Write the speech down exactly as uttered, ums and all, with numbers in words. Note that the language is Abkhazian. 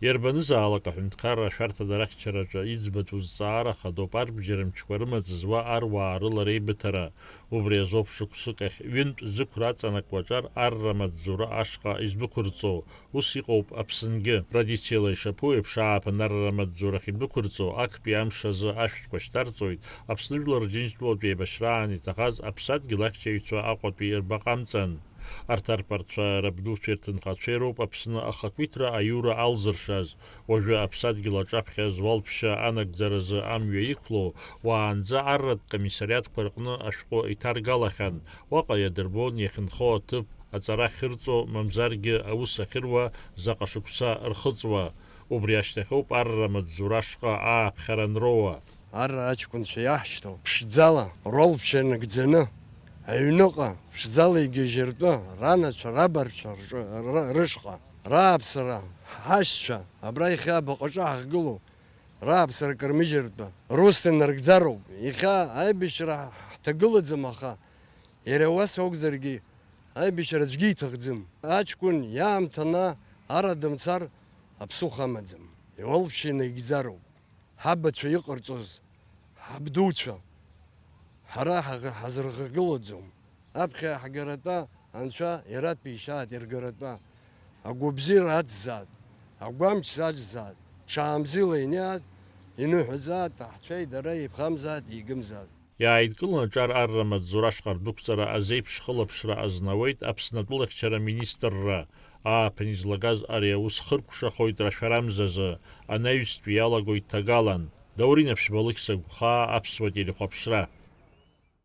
Иарбанызаалак аҳәынҭқарра ашәарҭа дарахьчараҿы иӡбатәу зҵаара хадоуп арбџьар мчқәа рымаҵ зуа аруаа рыла реибыҭара. Убри азоуп шықәсык ахь ҩынтә зықәра аҵанакуа аҿар арра маҵзура ашҟа издәықәырҵо. Ус иҟоуп Аԥсынгьы. Традициала ишаԥу еиԥш, ааԥын арра маҵзурахь идәықәырҵо, актәи амш азы ашәҭқәа шьҭарҵоит, Аԥсны жәлар Рџьынџьтәылатә еибашьраан иҭахаз аԥсадгьыл ахьчаҩцәа Аҟәатәи рбаҟа амҵан. Арҭ арԥарцәа, рабдуцәеи рҭынхацәеи роуп Аԥсны ахақәиҭра аиура алзыршаз. Уажәы аԥсадгьыл аҿаԥхьа зуалԥшьа анагӡаразы амҩа иқәлоу, уаанӡа арратә комиссариатқәа рҟны ашәҟәы иҭаргалахьан, уаҟа иадырбон иахьынхо аҭыԥ, аҵара ахьырҵо, мамзаргьы аус ахьыруа, заҟа шықәса рхыҵуа. Убри ашьҭахьоуп арра маҵзура ашҟа ааԥхьара анроуа. Арра аҷкәынцәа иаҳшьҭоу ԥшӡала, руалԥшьа нагӡаны, аҩныҟа ԥшӡала игьежьыртәы, ранацәа, рабарцәа рҿы, р-, рышҟа, рааԥсара, ҳашьцәа, абра иахьа абаҟаҿы ҳахгылоу, рааԥсара кырмыжьыртәы, рус инаргӡароуп. Иахьа аибашьра ҳҭагылаӡам, аха иара уас акәзаргьы, аибашьра аӡәгьы иҭахӡам. Аҷкәын иаамҭаны ара дымцар аԥсыхәа амаӡам. Иуалԥшьа инаигӡароуп. Ҳабацәа иҟарҵоз, ҳабдуцәа, ҳара ҳаӷ-, ҳазырӷагылаӡом. Аԥхьа иаҳгаратәа Анцәа иаратәеишьааит, иргаратәа. Агәабзиара аҵзааит, агәамч саҿзааит, ҽаамзила иниааит, иныҳәазааит, аҳцәеи дареи иԥхамзааит, игымзааит. Иааидкыланы аҿар арра маҵзура ашҟа рдәықәҵара азеиԥш хылаԥшра азнауеит Аԥсны атәылахьчара министрра. Ааԥын излагаз ари аус хыркәшахоит рашәарамзазы, анаҩстәи иалагоит ҭагалан. Даурен Аԥшьба, Алықьса Гәхаа, Аԥсуа телехәаԥшра.